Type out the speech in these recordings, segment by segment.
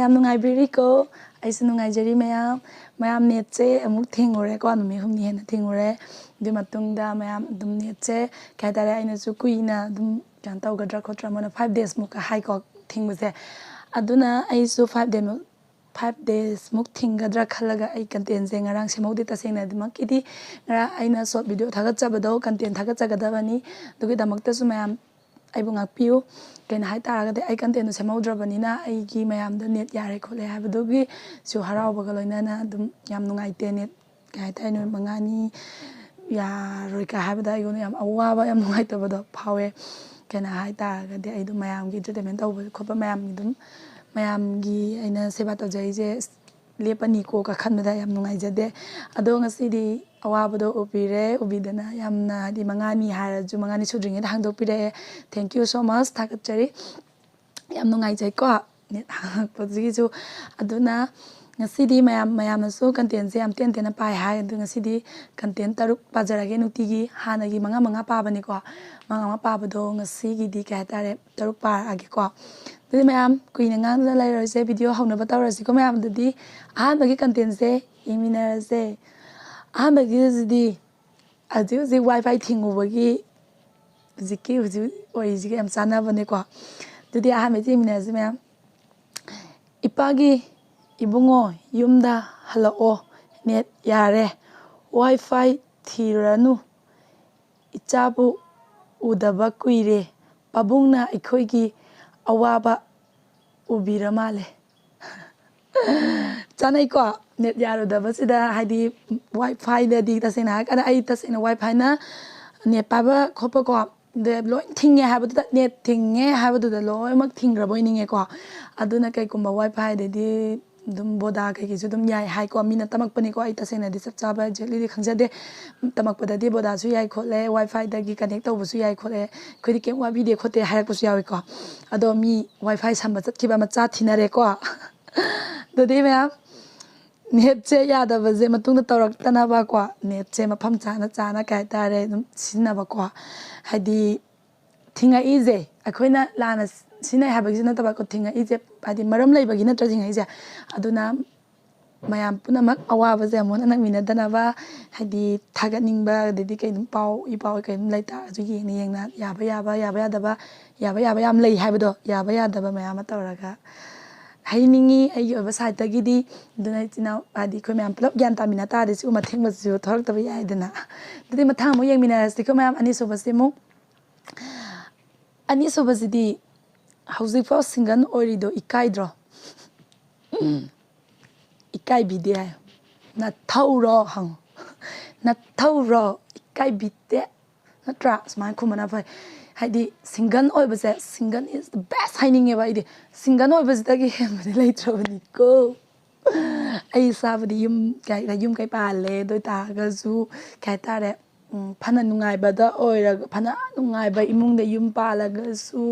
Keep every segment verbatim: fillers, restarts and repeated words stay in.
ꯌꯥꯝ ꯅꯨꯡꯉꯥꯏꯕꯤꯔꯤꯀꯣ? ꯑꯩꯁꯨ ꯅꯨꯡꯉꯥꯏꯖꯔꯤ ꯃꯌꯥꯝ꯫ ꯃꯌꯥꯝ, ꯅꯦꯠꯁꯦ ꯑꯃꯨꯛ ꯊꯤꯡꯉꯨꯔꯦꯀꯣ, ꯅꯨꯃꯤꯠ ꯍꯨꯝꯅꯤ ꯍꯦꯟꯅ ꯊꯤꯡꯉꯨꯔꯦ꯫ ꯑꯗꯨꯒꯤ ꯃꯇꯨꯡꯗ ꯃꯌꯥꯝ ꯑꯗꯨꯝ ꯅꯦꯠꯁꯦ, ꯀꯩ ꯍꯥꯏꯇꯥꯔꯦ, ꯑꯩꯅꯁꯨ ꯀꯨꯏꯅ ꯑꯗꯨꯝ ꯀꯩꯅꯣ ꯇꯧꯒꯗ꯭ꯔꯥ ꯈꯣꯠꯇ꯭ꯔꯥ, ꯃꯣꯏꯅ five days ꯃꯨꯛꯀ ꯍꯥꯏꯀꯣ ꯊꯤꯡꯕꯁꯦ꯫ ꯑꯗꯨꯅ ꯑꯩꯁꯨ five day ꯃꯨꯛ, five days ꯃꯨꯛ ꯊꯤꯡꯒꯗ꯭ꯔꯥ ꯈꯜꯂꯒ ꯑꯩ contentꯁꯦ ꯉꯔꯥꯡ ꯁꯦꯝꯍꯧꯗꯦ ꯇꯁꯦꯡꯅꯗꯤꯃꯛꯀꯤꯗꯤ꯫ ꯉꯔꯥꯡ ꯑꯩꯅ short video ꯊꯥꯒꯠꯆꯕꯗꯣ content ꯊꯥꯒꯠꯆꯒꯗꯕꯅꯤ꯫ ꯑꯗꯨꯒꯤꯗꯃꯛꯇꯁꯨ ꯃꯌꯥꯝ ꯑꯩꯕꯨ ꯉꯥꯛꯄꯤꯌꯨ꯫ ꯀꯩꯅꯣ ꯍꯥꯏꯇꯥꯔꯒꯗꯤ, ꯑꯩ contentꯗꯣ ꯁꯦꯝꯍꯧꯗ꯭ꯔꯕꯅꯤꯅ ꯑꯩꯒꯤ ꯃꯌꯥꯝꯗ ꯅꯦꯠ ꯌꯥꯔꯦ ꯈꯣꯠꯂꯦ ꯍꯥꯏꯕꯗꯨꯒꯤꯁꯨ ꯍꯔꯥꯎꯕꯒ ꯂꯣꯏꯅꯅ ꯑꯗꯨꯝ ꯌꯥꯝ ꯅꯨꯡꯉꯥꯏꯇꯦ꯫ ꯅꯦꯠ, ꯀꯩ ꯍꯥꯏꯇꯥꯔꯦ, ꯅꯨꯃꯤꯠ ꯃꯉꯥꯅꯤ ꯌꯥꯔꯣꯏ ꯀꯥꯏ ꯍꯥꯏꯕꯗ ꯑꯩꯉꯣꯟꯗ ꯌꯥꯝ ꯑꯋꯥꯕ, ꯌꯥꯝ ꯅꯨꯡꯉꯥꯏꯇꯕꯗꯣ ꯐꯥꯎꯋꯦ꯫ ꯀꯩꯅꯣ ꯍꯥꯏꯇꯥꯔꯒꯗꯤ, ꯑꯩꯗꯣ ꯃꯌꯥꯝꯒꯤ entertainment ꯇꯧꯕ ꯈꯣꯠꯄ ꯃꯌꯥꯝꯒꯤ ꯑꯗꯨꯝ, ꯃꯌꯥꯝꯒꯤ ꯑꯩꯅ ꯁꯦꯕꯥ ꯇꯧꯖꯔꯤꯁꯦ ꯂꯦꯞꯄꯅꯤꯀꯣ ꯀ ꯈꯟꯕꯗ ꯌꯥꯝ ꯅꯨꯡꯉꯥꯏꯖꯗꯦ꯫ ꯑꯗꯣ ꯉꯁꯤꯗꯤ ꯑꯋꯥꯕꯗꯣ ꯎꯕꯤꯔꯦ, ꯎꯕꯤꯗꯅ ꯌꯥꯝꯅ, ꯍꯥꯏꯗꯤ, ꯃꯉꯥꯅꯤ ꯍꯥꯏꯔꯁꯨ ꯃꯉꯥꯅꯤ ꯁꯨꯗ꯭ꯔꯤꯉꯩꯗ ꯍꯥꯡꯗꯣꯛꯄꯤꯔꯛꯑꯦ꯫ Thank you so much, ꯊꯥꯒꯠꯆꯔꯤ꯫ ꯌꯥꯝ ꯅꯨꯡꯉꯥꯏꯖꯩꯀꯣ ꯅꯦꯠ ꯍꯥꯡꯉꯛꯄꯁꯤꯒꯤꯁꯨ꯫ ꯑꯗꯨꯅ ꯉꯁꯤꯗꯤ ꯃꯌꯥꯝ, ꯃꯌꯥꯝꯅꯁꯨ contentꯁꯦ ꯌꯥꯝ ꯇꯦꯟ ꯇꯦꯟꯅ ꯄꯥꯏ ꯍꯥꯏ꯫ ꯑꯗꯨ ꯉꯁꯤꯗꯤ content ꯇꯔꯨꯛ ꯄꯥꯖꯔꯒꯦ꯫ ꯅꯨꯡꯇꯤꯒꯤ ꯍꯥꯟꯅꯒꯤ ꯃꯉꯥ ꯃꯉꯥ ꯄꯥꯕꯅꯤꯀꯣ꯫ ꯃꯉꯥ ꯃꯉꯥ ꯄꯥꯕꯗꯣ ꯉꯁꯤꯒꯤꯗꯤ, ꯀꯩ ꯍꯥꯏꯇꯥꯔꯦ, ꯇꯔꯨꯛ ꯄꯥꯔꯛꯑꯒꯦꯀꯣ꯫ ꯑꯗꯨꯗꯤ ꯃꯌꯥꯝ ꯀꯨꯏꯅ ꯉꯥꯡꯗꯅ ꯂꯩꯔꯣꯏꯁꯦ, video ꯍꯧꯅꯕ ꯇꯧꯔꯁꯤꯀꯣ ꯃꯌꯥꯝ꯫ ꯑꯗꯨꯗꯤ ꯑꯍꯥꯟꯕꯒꯤ contentꯁꯦ ꯌꯦꯡꯃꯤꯟꯅꯔꯁꯦ꯫ ꯑꯍꯥꯟꯕꯒꯤꯁꯤꯗꯤ ꯍꯧꯖꯤꯛ ꯍꯧꯖꯤꯛ WiFi ꯊꯤꯡꯉꯨꯕꯒꯤ ꯍꯧꯖꯤꯛꯀꯤ, ꯍꯧꯖꯤꯛ ꯑꯣꯏꯔꯤꯁꯤꯒ ꯌꯥꯝ ꯆꯥꯟꯅꯕꯅꯦꯀꯣ꯫ ꯑꯗꯨꯗꯤ ꯑꯍꯥꯟꯕꯒꯤ ꯌꯦꯡꯃꯤꯟꯅꯔꯁꯤ ꯃꯌꯥꯝ꯫ "ꯏꯄꯥꯒꯤ, ꯏꯕꯨꯡꯉꯣ, ꯌꯨꯝꯗ ꯍꯜꯂꯛꯑꯣ, ꯅꯦꯠ ꯌꯥꯔꯦ꯫ WiFi ꯊꯤꯔꯨꯔꯅꯨ꯫ ꯏꯆꯥꯕꯨ ꯎꯗꯕ ꯀꯨꯏꯔꯦ꯫ ꯄꯥꯕꯨꯡꯅ ꯑꯩꯈꯣꯏꯒꯤ ꯑꯋꯥꯕ ꯎꯕꯤꯔ ꯃꯥꯜꯂꯦ"꯫ ꯆꯥꯅꯩꯀꯣ? ꯅꯦꯠ ꯌꯥꯔꯨꯗꯕꯁꯤꯗ, ꯍꯥꯏꯗꯤ, WiFiꯗꯗꯤ, ꯇꯁꯦꯡꯅ ꯍꯥꯏꯔꯀꯥꯟꯗ, ꯑꯩ ꯇꯁꯦꯡꯅ WiFiꯅ ꯅꯦꯠ ꯄꯥꯏꯕ ꯈꯣꯠꯄꯀꯣ, ꯑꯗ ꯂꯣꯏ ꯊꯤꯡꯉꯦ ꯍꯥꯏꯕꯗꯨꯗ, ꯅꯦꯠ ꯊꯤꯡꯉꯦ ꯍꯥꯏꯕꯗꯨꯗ ꯂꯣꯏꯅꯃꯛ ꯊꯤꯡꯈ꯭ꯔꯕꯣꯏ ꯅꯤꯡꯉꯦꯀꯣ꯫ ꯑꯗꯨꯅ ꯀꯩꯒꯨꯝꯕ WiFiꯗꯗꯤ ꯑꯗꯨꯝ ꯚꯣꯗꯥ ꯀꯩꯀꯩꯁꯨ ꯑꯗꯨꯝ ꯌꯥꯏ ꯍꯥꯏꯀꯣ, ꯃꯤꯅ ꯇꯝꯃꯛꯄꯅꯤꯀꯣ, ꯑꯩ ꯇꯁꯦꯡꯅꯗꯤ ꯆꯞ ꯆꯥꯕ exactlyꯗꯤ ꯈꯪꯖꯗꯦ꯫ ꯇꯝꯃꯛꯄꯗꯗꯤ ꯚꯣꯗꯥꯁꯨ ꯌꯥꯏ ꯈꯣꯠꯂꯦ, WiFiꯗꯒꯤ connect ꯇꯧꯕꯁꯨ ꯌꯥꯏ ꯈꯣꯠꯂꯦ, ꯑꯩꯈꯣꯏꯗꯤ ꯀꯩꯝ ꯋꯥꯕꯤꯗꯦ ꯈꯣꯠꯇꯦ ꯍꯥꯏꯔꯛꯄꯁꯨ ꯌꯥꯎꯏꯀꯣ꯫ ꯑꯗꯣ ꯃꯤ WiFi ꯁꯝꯕ ꯆꯠꯈꯤꯕ ꯃꯆꯥ ꯊꯤꯅꯔꯦꯀꯣ꯫ ꯑꯗꯨꯗꯤ ꯃꯌꯥꯝ, ꯅꯦꯠꯁꯦ ꯌꯥꯗꯕꯁꯦ ꯃꯇꯨꯡꯗ ꯇꯧꯔꯛꯇꯅꯕꯀꯣ, ꯅꯦꯠꯁꯦ ꯃꯐꯝ ꯆꯥꯅ ꯆꯥꯅ, ꯀꯩ ꯍꯥꯏꯇꯥꯔꯦ, ꯑꯗꯨꯝ ꯁꯤꯖꯤꯟꯅꯕꯀꯣ꯫ ꯍꯥꯏꯗꯤ, ꯊꯤꯡꯉꯛꯏꯁꯦ ꯑꯩꯈꯣꯏꯅ ꯂꯥꯟꯅ ꯁꯤꯖꯤꯟꯅꯩ ꯍꯥꯏꯕꯒꯤꯁꯨ ꯅꯠꯇꯕ, ꯊꯤꯡꯉꯛꯏꯁꯦ ꯍꯥꯏꯗꯤ ꯃꯔꯝ ꯂꯩꯕꯒꯤ ꯅꯠꯇ꯭ꯔ ꯊꯤꯡꯉꯛꯏꯁꯦ? ꯑꯗꯨꯅ ꯃꯌꯥꯝ ꯄꯨꯝꯅꯃꯛ ꯑꯋꯥꯕꯁꯦ ꯑꯃꯨꯛ ꯍꯟꯅ ꯅꯪꯃꯤꯟꯅꯗꯅꯕ, ꯍꯥꯏꯗꯤ ꯊꯥꯒꯠꯅꯤꯡꯕ, ꯑꯗꯩꯗꯤ ꯀꯩꯅꯣ ꯄꯥꯎ ꯏ ꯄꯥꯎ ꯀꯩꯅꯣ ꯂꯩꯇꯥꯔꯁꯨ ꯌꯦꯡꯅ ꯌꯦꯡꯅ ꯌꯥꯕ ꯌꯥꯕ, ꯌꯥꯕ ꯌꯥꯗꯕ, ꯌꯥꯕ ꯌꯥꯕ ꯌꯥꯝ ꯂꯩ ꯍꯥꯏꯕꯗꯣ, ꯌꯥꯕ ꯌꯥꯗꯕ ꯃꯌꯥꯝ ꯑꯃ ꯇꯧꯔꯒ ꯍꯩꯅꯤꯡꯉꯤ ꯑꯩꯒꯤ ꯑꯣꯏꯕ ꯁꯥꯏꯠꯇꯒꯤꯗꯤ꯫ ꯑꯗꯨꯅ ꯏꯆꯤꯟ ꯏꯅꯥꯎ ꯍꯥꯏꯗꯤ ꯑꯩꯈꯣꯏ ꯃꯌꯥꯝ ꯄꯨꯂꯞ ꯒ꯭ꯌꯥꯟ ꯇꯥꯃꯤꯟꯅ ꯇꯥꯔꯗꯤ ꯁꯤꯒꯨꯝꯕ ꯑꯊꯦꯡꯕꯁꯤꯁꯨ ꯊꯣꯛꯂꯛꯇꯕ ꯌꯥꯏꯗꯅ꯫ ꯑꯗꯨꯗꯤ ꯃꯊꯪ ꯑꯃꯨꯛ ꯌꯦꯡꯃꯤꯟꯅꯔꯁꯤ ꯑꯩꯈꯣꯏ ꯃꯌꯥꯝ꯫ ꯑꯅꯤꯁꯨꯕꯁꯤ ꯑꯃꯨꯛ, ꯑꯅꯤꯁꯨꯕꯁꯤꯗꯤ ꯍꯧꯖꯤꯛꯐꯥꯎ ꯁꯤꯡꯒꯜ ꯑꯣꯏꯔꯤꯗꯣ ꯏꯀꯥꯏꯗ꯭ꯔꯣ? ꯏꯀꯥꯏꯕꯤꯗꯦ ꯍꯥꯏꯌꯣ꯫ ꯅꯊꯧꯔꯣ ꯍꯪꯉꯣ꯫ ꯅꯊꯧꯔꯣ? ꯏꯀꯥꯏꯕꯤꯗꯦ꯫ ꯅꯠꯇ꯭ꯔꯥ? ꯁꯨꯃꯥꯏꯅ ꯈꯨꯝꯕꯅ ꯐꯩ꯫ ꯍꯥꯏꯗꯤ ꯁꯤꯡꯒꯜ ꯑꯣꯏꯕꯁꯦ, single is the best ꯍꯥꯏꯅꯤꯡꯉꯦꯕ ꯑꯩꯗꯤ꯫ ꯁꯤꯡꯒꯜ ꯑꯣꯏꯕꯁꯤꯗꯒꯤ ꯍꯦꯟꯕꯗꯤ ꯂꯩꯇ꯭ꯔꯕꯅꯤꯀꯣ꯫ ꯑꯩ ꯏꯁꯥꯕꯨꯗꯤ ꯌꯨꯝ ꯀꯩ ꯍꯥꯏ-, ꯌꯨꯝ ꯀꯩ ꯄꯥꯜꯂꯦ꯫ ꯑꯗꯨ ꯑꯣꯏ ꯇꯥꯔꯒꯁꯨ ꯀꯩ ꯍꯥꯏꯇꯥꯔꯦ, ꯎꯝ, ꯐꯅ ꯅꯨꯡꯉꯥꯏꯕꯗ ꯑꯣꯏꯔꯒ, ꯐꯅ ꯅꯨꯡꯉꯥꯏꯕ ꯏꯃꯨꯡꯗ ꯌꯨꯝ ꯄꯥꯜꯂꯒꯁꯨ,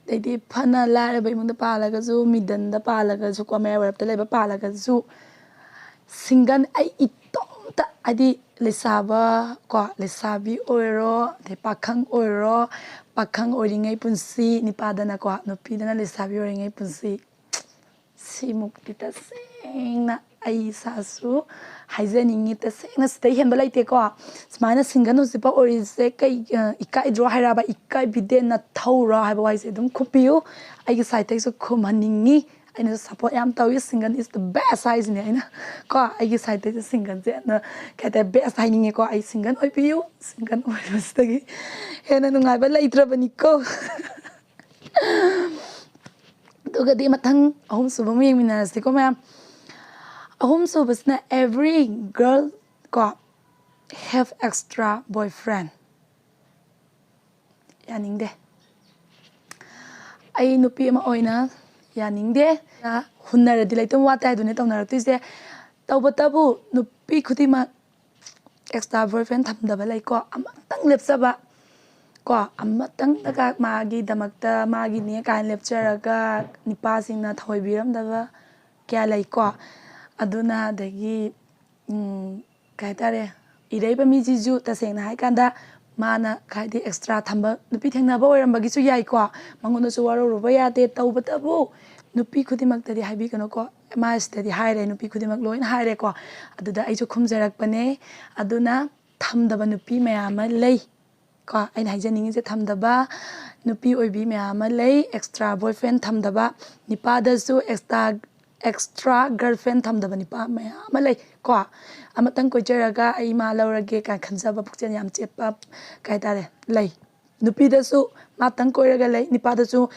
ꯑꯗꯩꯗꯤ ꯐꯅ ꯂꯥꯏꯔꯕ ꯏꯃꯨꯡꯗ ꯄꯥꯜꯂꯒꯁꯨ, ꯃꯤꯗꯟꯗ ꯄꯥꯜꯂꯒꯁꯨ, ꯀꯣ, ꯃꯌꯥꯏ ꯋꯥꯏꯔꯞꯇ ꯂꯩꯕ ꯄꯥꯜꯂꯒꯁꯨ, ꯁꯤꯡꯒꯜ ꯑꯩ ꯏꯇꯣꯝꯇ, ꯍꯥꯏꯗꯤ ꯂꯩꯁꯥꯕ, ꯀꯣ, ꯂꯩꯁꯥꯕꯤ ꯑꯣꯏꯔꯣ, ꯑꯗꯩ ꯄꯥꯈꯪ ꯑꯣꯏꯔꯣ, ꯄꯥꯈꯪ ꯑꯣꯏꯔꯤꯉꯩ ꯄꯨꯟꯁꯤ, ꯅꯤꯄꯥꯗꯅꯀꯣ, ꯅꯨꯄꯤꯗꯅ ꯂꯩꯁꯥꯕꯤ ꯑꯣꯏꯔꯤꯉꯩ ꯄꯨꯟꯁꯤ, ꯁꯤꯃꯨꯛꯇꯤ ꯇꯁꯦꯡꯅ ꯑꯩ ꯏꯁꯥꯁꯨ ꯍꯥꯏꯖꯅꯤꯡꯉꯤ꯫ ꯇꯁꯦꯡꯅ ꯁꯤꯗꯩ ꯍꯦꯟꯕ ꯂꯩꯇꯦꯀꯣ꯫ ꯁꯨꯃꯥꯏꯅ ꯁꯤꯡꯒꯜ ꯍꯧꯖꯤꯛꯐꯥꯎ ꯑꯣꯏꯔꯤꯁꯦ ꯀꯩ, ꯑ, ꯏꯀꯥꯏꯗ꯭ꯔꯣ ꯍꯥꯏꯔꯕ? ꯏꯀꯥꯏꯕꯤꯗꯦ, ꯅꯊꯧꯔꯣ ꯍꯥꯏꯕ ꯋꯥꯍꯩꯁꯦ ꯑꯗꯨꯝ ꯈꯨꯝꯕꯤꯌꯨ꯫ ꯑꯩꯒꯤ ꯁꯥꯏꯠꯇꯒꯤꯁꯨ ꯈꯨꯝꯍꯟꯅꯤꯡꯉꯤ꯫ ꯑꯩꯅꯁꯨ ꯁꯞꯄꯣꯔꯠ ꯌꯥꯝ ꯇꯧꯏ꯫ Single is the best ꯍꯥꯏꯁꯤꯅꯦ ꯑꯩꯅ, ꯀꯣ, ꯑꯩꯒꯤ ꯁꯥꯏꯠꯇꯒꯤꯁꯨ ꯁꯤꯡꯒꯜꯁꯦ ꯑꯗꯨꯅ ꯀꯩ ꯍꯥꯏꯇꯥꯔꯦ, ꯕꯦꯁ ꯍꯥꯏꯅꯤꯡꯉꯦꯀꯣ꯫ ꯑꯩ ꯁꯤꯡꯒꯜ ꯑꯣꯏꯕꯤꯌꯨ꯫ ꯁꯤꯡꯒꯜ ꯑꯣꯏꯕꯁꯤꯗꯒꯤ ꯍꯦꯟꯅ ꯅꯨꯡꯉꯥꯏꯕ ꯂꯩꯇ꯭ꯔꯕꯅꯤꯀꯣ꯫ ꯑꯗꯨꯒꯗꯤ ꯃꯊꯪ ꯑꯍꯨꯝꯁꯨꯕ ꯑꯃ ꯌꯦꯡꯃꯤꯟꯅꯔꯁꯤꯀꯣ ꯃꯌꯥꯝ꯫ ꯑꯍꯨꯝꯁꯨꯕꯁꯤꯅ every girl ꯀꯣ have extra boyfriend꯫ ꯌꯥꯅꯤꯡꯗꯦ꯫ ꯑꯩ ꯅꯨꯄꯤ ꯑꯃ ꯑꯣꯏꯅ ꯌꯥꯅꯤꯡꯗꯦ꯫ ꯍꯨꯟꯅꯔꯗꯤ ꯂꯩꯇꯝ ꯋꯥꯠꯇꯦ ꯍꯥꯏꯗꯨꯅꯦ ꯇꯧꯅꯔꯛꯇꯣꯏꯁꯦ꯫ ꯇꯧꯕꯇꯕꯨ ꯅꯨꯄꯤ ꯈꯨꯗꯤꯡꯃꯛ extra boyfriend ꯊꯝꯗꯕ ꯂꯩꯀꯣ꯫ ꯑꯃꯇꯪ ꯂꯦꯞꯆꯕ ꯀꯣ, ꯑꯃꯇꯪꯗꯒ ꯃꯥꯒꯤꯗꯃꯛꯇ ꯃꯥꯒꯤꯅꯦ ꯀꯥꯏꯅ ꯂꯦꯞꯆꯔꯒ ꯅꯤꯄꯥꯁꯤꯡꯅ ꯊꯑꯣꯏꯕꯤꯔꯝꯗꯕ ꯀꯌꯥ ꯂꯩꯀꯣ꯫ ꯑꯗꯨꯅ ꯑꯗꯒꯤ, ꯎꯝ, ꯀꯩ ꯍꯥꯏꯇꯥꯔꯦ, ꯏꯔꯩꯕ ꯃꯤꯁꯤꯁꯨ ꯇꯁꯦꯡꯅ ꯍꯥꯏꯀꯥꯟꯗ ꯃꯥꯅ ꯍꯥꯏꯗꯤ ꯑꯦꯛꯁꯇ꯭ꯔꯥ ꯊꯝꯕ ꯅꯨꯄꯤ ꯊꯦꯡꯅꯕ ꯑꯣꯏꯔꯝꯕꯒꯤꯁꯨ ꯌꯥꯏꯀꯣ꯫ ꯃꯉꯣꯟꯗꯁꯨ ꯋꯥꯔꯧꯔꯨꯕ ꯌꯥꯗꯦ꯫ ꯇꯧꯕꯇꯕꯨ ꯅꯨꯄꯤ ꯈꯨꯗꯤꯡꯃꯛꯇꯗꯤ ꯍꯥꯏꯕꯤꯒꯅꯨꯀꯣ꯫ ꯃꯥ ꯁꯤꯗꯗꯤ ꯍꯥꯏꯔꯦ, ꯅꯨꯄꯤ ꯈꯨꯗꯤꯡꯃꯛ ꯂꯣꯏꯅ ꯍꯥꯏꯔꯦꯀꯣ꯫ ꯑꯗꯨꯗ ꯑꯩꯁꯨ ꯈꯨꯝꯖꯔꯛꯄꯅꯦ꯫ ꯑꯗꯨꯅ ꯊꯝꯗꯕ ꯅꯨꯄꯤ ꯃꯌꯥꯝ ꯑꯃ ꯂꯩ꯫ ꯀꯣ, ꯑꯩꯅ ꯍꯥꯏꯖꯅꯤꯡꯉꯤꯁꯦ, ꯊꯝꯗꯕ ꯅꯨꯄꯤ ꯑꯣꯏꯕꯤ ꯃꯌꯥꯝ ꯑꯃ ꯂꯩ꯫ ꯑꯦꯛꯁꯇ꯭ꯔꯥ ꯕꯣꯏꯐ꯭ꯔꯦꯟ ꯊꯝꯗꯕ, ꯅꯤꯄꯥꯗꯁꯨ ꯑꯦꯛꯁꯇ꯭ꯔꯥ ꯑꯦꯛꯁꯇ꯭ꯔꯥ ꯒꯔꯜꯐ꯭ꯔꯦꯟ ꯊꯝꯗꯕ ꯅꯤꯄꯥ ꯃꯌꯥꯝ ꯑꯃ ꯂꯩ꯫ ꯀꯣ, ꯑꯃꯇꯪ ꯀꯣꯏꯖꯔꯒ ꯑꯩ ꯃꯥ ꯂꯧꯔꯒꯦ ꯀꯥꯏꯅ ꯈꯟꯖꯕ, ꯄꯨꯛꯆꯦꯜ ꯌꯥꯝ ꯆꯦꯠꯄ, ꯀꯩ ꯍꯥꯏꯇꯥꯔꯦ, ꯂꯩ꯫ ꯅꯨꯄꯤꯗꯁꯨ ꯃꯥꯇꯪ ꯀꯣꯏꯔꯒ ꯂꯩ, ꯅꯤꯄꯥꯗꯁꯨ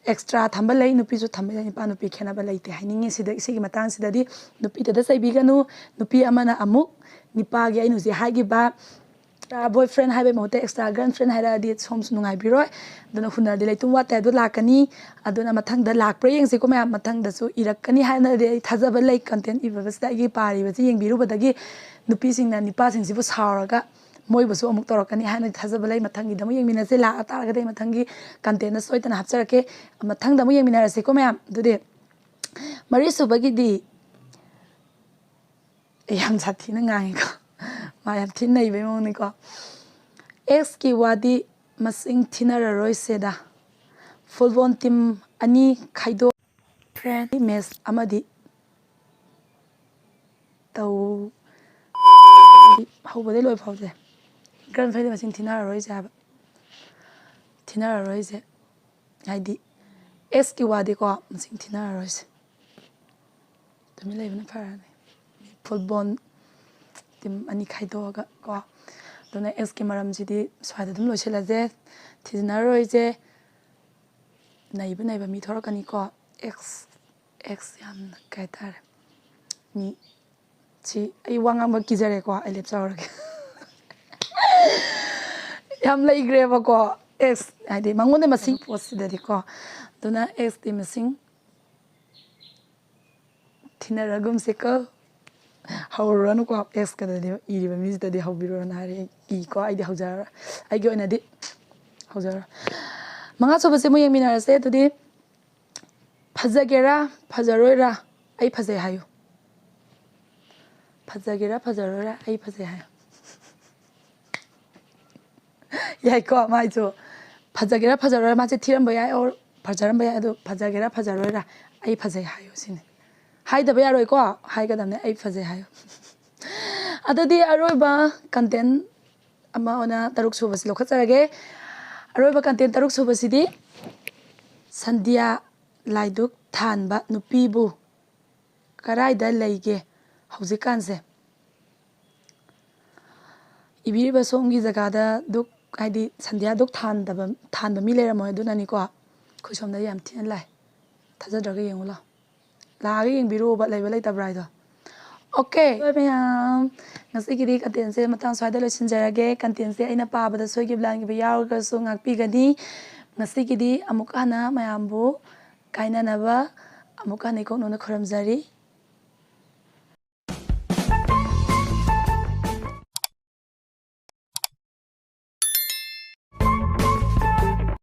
ꯑꯦꯛꯁꯇ꯭ꯔꯥ ꯊꯝꯕ ꯂꯩ, ꯅꯨꯄꯤꯁꯨ ꯊꯝꯕ ꯂꯩ꯫ ꯅꯨꯄꯥ ꯅꯨꯄꯤ ꯈꯦꯠꯅꯕ ꯂꯩꯇꯦ ꯍꯥꯏꯅꯤꯡꯉꯤ꯫ ꯁꯤꯗ, ꯁꯤꯒꯤ ꯃꯇꯥꯡꯁꯤꯗꯗꯤ ꯅꯨꯄꯤꯗꯗ ꯆꯩꯕꯤꯒꯅꯨ꯫ ꯅꯨꯄꯤ ꯑꯃꯅ ꯑꯃꯨꯛ ꯅꯤꯄꯥꯒꯤ, ꯑꯩꯅ ꯍꯧꯖꯤꯛ ꯍꯥꯏꯈꯤꯕ, ꯑꯦꯛꯁꯇ꯭ꯔꯥ ꯕꯣꯏꯐ꯭ꯔꯦꯟ ꯍꯥꯏꯕꯒꯤ ꯃꯍꯨꯠꯇ ꯑꯦꯛꯁꯇ꯭ꯔꯥ ꯒꯔꯜꯐ꯭ꯔꯦꯟ ꯍꯥꯏꯔꯛꯑꯗꯤ ꯁꯣꯝꯁꯨ ꯅꯨꯡꯉꯥꯏꯕꯤꯔꯣꯏ꯫ ꯑꯗꯨꯅ ꯍꯨꯟꯅꯔꯗꯤ ꯂꯩꯇꯨꯝ ꯋꯥꯠꯇꯦ ꯍꯥꯏꯕꯗꯣ ꯂꯥꯛꯀꯅꯤ꯫ ꯑꯗꯨꯅ ꯃꯊꯪꯗ ꯂꯥꯛꯄ꯭ꯔꯥ ꯌꯦꯡꯁꯤꯀꯣ ꯃꯌꯥꯝ꯫ ꯃꯊꯪꯗꯁꯨ ꯏꯔꯛꯀꯅꯤ ꯍꯥꯏꯅꯗꯤ ꯑꯩ ꯊꯥꯖꯕ ꯂꯩ꯫ ꯀꯟꯇꯦꯟ ꯏꯕꯁꯤꯗ ꯑꯩꯒꯤ ꯄꯥꯔꯤꯕꯁꯤ ꯌꯦꯡꯕꯤꯔꯨꯕꯗꯒꯤ ꯅꯨꯄꯤꯁꯤꯡꯅ ꯅꯤꯄꯥꯁꯤꯡꯁꯤꯕꯨ ꯁꯥꯎꯔꯒ ꯃꯣꯏꯕꯨꯁꯨ ꯑꯃꯨꯛ ꯇꯧꯔꯛꯀꯅꯤ ꯍꯥꯏꯅ ꯊꯥꯖꯕ ꯂꯩ꯫ ꯃꯊꯪꯒꯤꯗ ꯑꯃꯨꯛ ꯌꯦꯡꯃꯤꯟꯅꯁꯦ꯫ ꯂꯥꯛꯑ ꯇꯥꯔꯒꯗꯤ ꯑꯩ ꯃꯊꯪꯒꯤ ꯀꯟꯇꯦꯟꯗ ꯁꯣꯏꯗꯅ ꯍꯥꯞꯆꯔꯛꯀꯦ꯫ ꯃꯊꯪꯗ ꯑꯃꯨꯛ ꯌꯦꯡꯃꯤꯟꯅꯔꯁꯤꯀꯣ ꯃꯌꯥꯝ꯫ ꯑꯗꯨꯗꯤ ꯃꯔꯤꯁꯨꯕꯒꯤꯗꯤ ꯑꯩ ꯌꯥꯝ ꯁꯥꯊꯤꯅ ꯉꯥꯡꯉꯤꯀꯣ꯫ ꯃꯥ ꯌꯥꯝ ꯊꯤꯅ ꯅꯩꯕꯩ ꯃꯑꯣꯡꯅꯤꯀꯣ꯫ ꯑꯦꯛꯁꯀꯤ ꯋꯥꯗꯤ ꯃꯁꯤꯡ ꯊꯤꯅꯔꯔꯣꯏꯁꯦꯗ꯫ ꯐꯨꯠꯕꯣꯜ ꯇꯤꯝ ꯑꯅꯤ ꯈꯥꯏꯗꯣꯛ, ꯐ꯭ꯔꯦꯟ ꯃꯦꯁ ꯑꯃꯗꯤ ꯇꯧ꯫ ꯍꯥꯏꯗꯤ ꯍꯧꯕꯗꯩ ꯂꯣꯏ ꯐꯥꯎꯁꯦ꯫ ꯒꯔꯜꯐ꯭ꯔꯦꯟꯗꯤ ꯃꯁꯤꯡ ꯊꯤꯅꯔꯔꯣꯏꯁꯦ ꯍꯥꯏꯕ꯫ ꯊꯤꯅꯔꯔꯣꯏꯁꯦ꯫ ꯍꯥꯏꯗꯤ ꯑꯦꯛꯁꯀꯤ ꯋꯥꯗꯤꯀꯣ ꯃꯁꯤꯡ ꯊꯤꯅꯔꯔꯣꯏꯁꯦ꯫ ꯇꯨꯃꯤꯟ ꯂꯩꯕꯅ ꯐꯔꯅꯤ꯫ ꯐꯨꯠꯕꯣꯜ ꯇꯤꯝ ꯑꯅꯤ ꯈꯥꯏꯗꯣꯛꯑꯒ ꯀꯣ꯫ ꯑꯗꯨꯅ ꯑꯦꯛꯁꯀꯤ ꯃꯔꯝꯁꯤꯗꯤ ꯁ꯭ꯋꯥꯏꯗ ꯑꯗꯨꯝ ꯂꯣꯏꯁꯤꯜꯂꯁꯦ꯫ ꯊꯤꯖꯤꯟꯅꯔꯔꯣꯏꯁꯦ꯫ ꯅꯩꯕ ꯅꯩꯕ ꯃꯤ ꯊꯣꯔꯛꯀꯅꯤꯀꯣ꯫ ꯑꯦꯛꯁ, ꯑꯦꯛꯁ ꯌꯥꯝꯅ ꯀꯩ ꯍꯥꯏꯇꯥꯔꯦ, ꯃꯤ ꯁꯤ ꯑꯩ ꯋꯥ ꯉꯥꯡꯕ ꯀꯤꯖꯔꯦꯀꯣ, ꯑꯩ ꯂꯦꯞꯆꯍꯧꯔꯒꯦ꯫ ꯌꯥꯝ ꯂꯩꯈ꯭ꯔꯦꯕꯀꯣ, ꯑꯦꯛꯁ ꯍꯥꯏꯗꯤ ꯃꯉꯣꯟꯗ ꯃꯁꯤꯡ ꯄꯣꯠꯁꯤꯗꯗꯤꯀꯣ꯫ ꯑꯗꯨꯅ ꯑꯦꯛꯁꯇꯤ ꯃꯁꯤꯡ ꯊꯤꯅꯔꯒꯨꯝꯁꯦꯀꯣ꯫ ꯍꯧꯔꯨꯔꯅꯨꯀꯣ, ꯑꯦꯛꯁꯀꯗꯗꯤ ꯏꯔꯤꯕ ꯃꯤꯁꯤꯗꯗꯤ ꯍꯧꯕꯤꯔꯨꯔꯅꯨ ꯍꯥꯏꯔꯦ꯫ ꯑꯩ ꯏꯀꯣ, ꯑꯩꯗꯤ ꯍꯧꯖꯔꯔꯣꯏ꯫ ꯑꯩꯒꯤ ꯑꯣꯏꯅꯗꯤ ꯍꯧꯖꯔꯔꯣꯏ꯫ ꯃꯉꯥ ꯁꯨꯕꯁꯦ ꯑꯃꯨꯛ ꯌꯦꯡꯃꯤꯟꯅꯔꯁꯦ꯫ ꯑꯗꯨꯗꯤ ꯐꯖꯒꯦꯔꯥ ꯐꯖꯔꯣꯏꯔꯥ ꯑꯩ ꯐꯖꯩ ꯍꯥꯏꯌꯨ꯫ ꯐꯖꯒꯦꯔꯥ ꯐꯖꯔꯣꯏꯔꯥ ꯑꯩ ꯐꯖꯩ ꯍꯥꯏꯌꯨ꯫ ꯌꯥꯏꯀꯣ? ꯃꯥꯏꯁꯨ ꯐꯖꯒꯦꯔꯥ ꯐꯖꯔꯣꯏꯔꯥ, ꯃꯥꯁꯦ ꯊꯤꯔꯝꯕ ꯌꯥꯏ, or ꯐꯖꯔꯝꯕ ꯌꯥꯏ, ꯑꯗꯣ ꯐꯖꯒꯦꯔꯥ ꯐꯖꯔꯣꯏꯔꯥ, "ꯑꯩ ꯐꯖꯩ" ꯍꯥꯏꯌꯣ ꯁꯤꯅꯤ꯫ ꯍꯥꯏꯗꯕ ꯌꯥꯔꯣꯏꯀꯣ, ꯍꯥꯏꯒꯗꯕꯅꯦ, "ꯑꯩ ꯐꯖꯩ" ꯍꯥꯏꯌꯣ꯫ ꯑꯗꯨꯗꯤ ꯑꯔꯣꯏꯕ content ꯑꯃ ꯑꯣꯏꯅ ꯇꯔꯨꯛ ꯁꯨꯕꯁꯤ ꯂꯧꯈꯠꯆꯔꯒꯦ꯫ ꯑꯔꯣꯏꯕ content ꯇꯔꯨꯛ ꯁꯨꯕꯁꯤꯗꯤ ꯁꯟꯗ꯭ꯌꯥ ꯂꯥꯏꯗꯨꯛ ꯊꯥꯟꯕ ꯅꯨꯄꯤꯕꯨ ꯀꯔꯥꯏꯗ ꯂꯩꯒꯦ ꯍꯧꯖꯤꯛꯀꯥꯟꯁꯦ? ꯏꯕꯤꯔꯤꯕ ꯁꯣꯝꯒꯤ ꯖꯒꯥꯗ ꯗꯨꯛ, ꯍꯥꯏꯗꯤ ꯁꯟꯗ꯭ꯌꯥ ꯗꯨꯛ ꯊꯥꯟꯗꯕ, ꯊꯥꯟꯕ ꯃꯤ ꯂꯩꯔꯝꯃꯣꯏ, ꯑꯗꯨꯅꯅꯤꯀꯣ꯫ ꯑꯩꯈꯣꯏ ꯁꯣꯝꯗ ꯌꯥꯝ ꯊꯤꯅ ꯂꯥꯏ꯫ ꯊꯥꯖꯗ꯭ꯔꯒ ꯌꯦꯡꯉꯨ ꯂꯥꯎ꯫ ꯂꯥꯛꯑꯒ ꯌꯦꯡꯕꯤꯔꯨꯕ ꯂꯩꯕ ꯂꯩꯇꯕ꯭ꯔꯥ ꯍꯥꯏꯗꯣ꯫ Okay, ꯃꯌꯥꯝ, ꯉꯁꯤꯒꯤꯗꯤ contentꯁꯦ ꯃꯇꯥꯡ ꯁ꯭ꯋꯥꯏꯗ ꯂꯣꯏꯁꯤꯟꯖꯔꯒꯦ꯫ Contentꯁꯦ ꯑꯩꯅ ꯄꯥꯕꯗ ꯁꯣꯏꯈꯤꯕ ꯂꯥꯟꯈꯤꯕ ꯌꯥꯎꯔꯒꯁꯨ ꯉꯥꯛꯄꯤꯒꯅꯤ꯫ ꯉꯁꯤꯒꯤꯗꯤ ꯑꯃꯨꯛ ꯍꯟꯅ ꯃꯌꯥꯝꯕꯨ ꯀꯥꯏꯅꯅꯕ ꯑꯃꯨꯛ ꯍꯟꯅ ꯏꯀꯣꯛ ꯅꯧꯅ ꯈꯨꯔꯨꯝꯖꯔꯤ꯫